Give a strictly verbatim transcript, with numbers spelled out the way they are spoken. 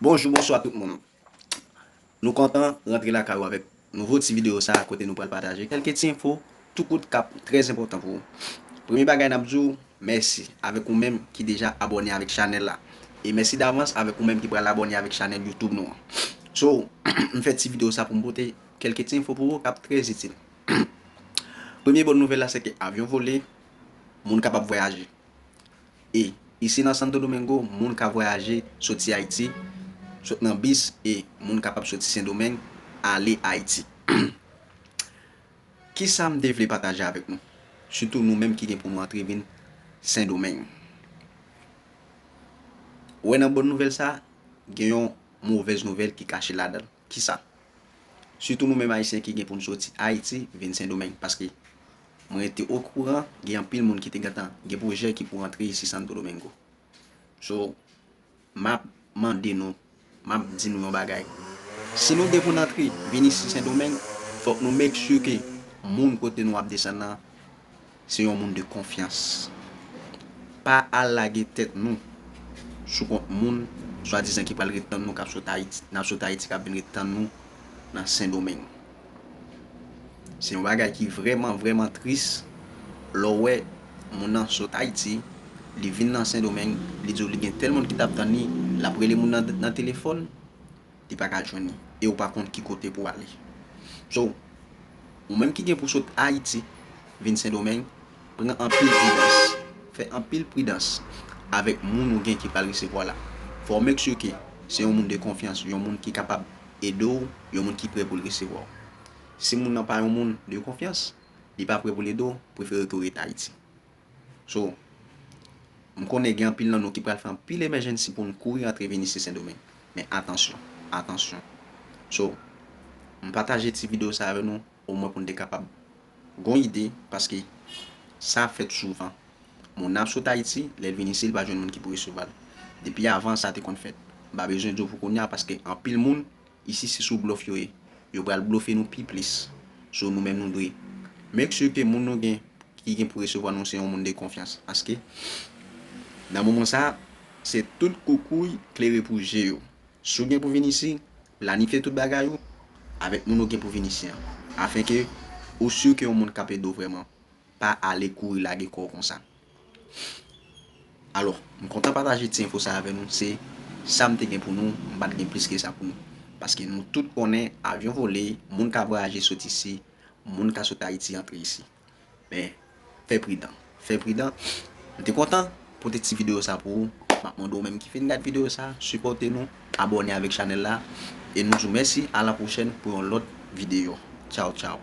Bonjou, bonswa tout moun. Nou kontan rantre lakay ou avèk nouvo ti videyo sa a kote nou pral pataje kèlke ti enfo tou kout k ap trè enpòtan pou ou. Premye bagay n ap di w, mèsi avèk ou menm ki deja abòne avèk chanèl la. E mèsi davans avèk ou menm ki pral abòne avèk chanèl YouTube nou an. So, m fè ti videyo sa pou m pote kèlke ti enfo pou ou k ap trè itil. Premye bòn nouvèl la se ke avyon vole, moun kapab vwayaje. E isi nan Santo Domingo, moun ka vwayaje soti Ayiti, sot nan bis, e moun kapab soti Sendomeng, ale Ayiti. Kisa m te vle pataje avèk nou? Sitou nou menm ki gen pou nou antre vin Sendomeng. Ou wè nan bòn nouvèl sa, gen yon movèz nouvèl ki kache ladan l. Kisa? Sitou nou menm Ayisyen ki gen pou n soti Ayiti vin Sendomeng, paske mwen rete okouran, gen anpil moun ki te gentan gen pwojè ki pou rantre isi Santo Domingo. So, m ap mande nou, m ap di nou yon bagay. Si nou gen pou n antre vin isi Sendomeng, fòk nou make sure ke moun kote nou ap desann nan, se yon moun de konfyans. Pa al lage tèt nou sou kont moun swadizan ki pral ret tann nou k ap sot Ayiti, n ap sot Ayiti k ap vin ret tann nou nan Sendomeng. Se yon bagay ki vrèman, vrèman tris lè w wè moun nan sot Ayiti, li vin nan Sendomeng, li di w li gen tèl moun ki t ap tann li, l ap rele moun nan, nan telefòn, li pa ka jwenn li, e ou pa konn ki kote pou ale. So, ou menm ki gen pou sot Ayiti vin Sendomeng, pran anpil pridans, fè anpil pridans avèk moun ou gen ki pral resevwa la. Fò w make sure ke se yon moun de konfyans, yon moun ki kapab ede w, yon moun ki prè pou l resevwa w. Si moun nan pa yon moun de konfyans, li pa prè pou l ede w, prefere ke w ret Ayiti. So, m konnen gen anpil nan nou ki pral fè anpil emergency pou n kouri antre vin isi Sendomeng. Men atansyon, atansyon. So, m pataje ti videyo sa avè nou, omwen pou n te kapab gon ide, paske sa fèt souvan. Moun nan ap sot Ayiti, lè l vin isi, li pa jwenn moun ki pou resevwa l. Depi avan, sa te konn fèt. M pa bezwen di w pou kounye a, paske anpil moun isi se sou blòf yo ye. Yo pral blofe nou pi plis. So, nou menm nou dwe make sure ke moun nou gen ki gen pou resevwa nou se yon moun de konfyans. Paske nan moman sa, se tout koukouy klere pou je yo. Si w gen pou vin isi, planifye tout bagay ou avèk moun ou gen pou vin isi an. Afen ke ou si ke yon moun k ap ede w vrèman. Pa ale kouri lage kò w konsa. Alò, m kontan pataje ti enfo sa avè nou. Se sa m te gen pou nou. M pa t gen plis ke sa pou nou. Paske nou tout konnen avyon vole, moun ka vwayaje sot isi, moun ka sot Ayiti antre isi. Men, fè pridan. Fè pridan. M te kontan pote ti videyo sa pou ou. M ap mande w menm ki fin gad videyo sa, sipòte nou, abòne avèk chanèl la. E nou di w mèsi, a la pwochèn pou yon lòt videyo. Tchaw, tchaw.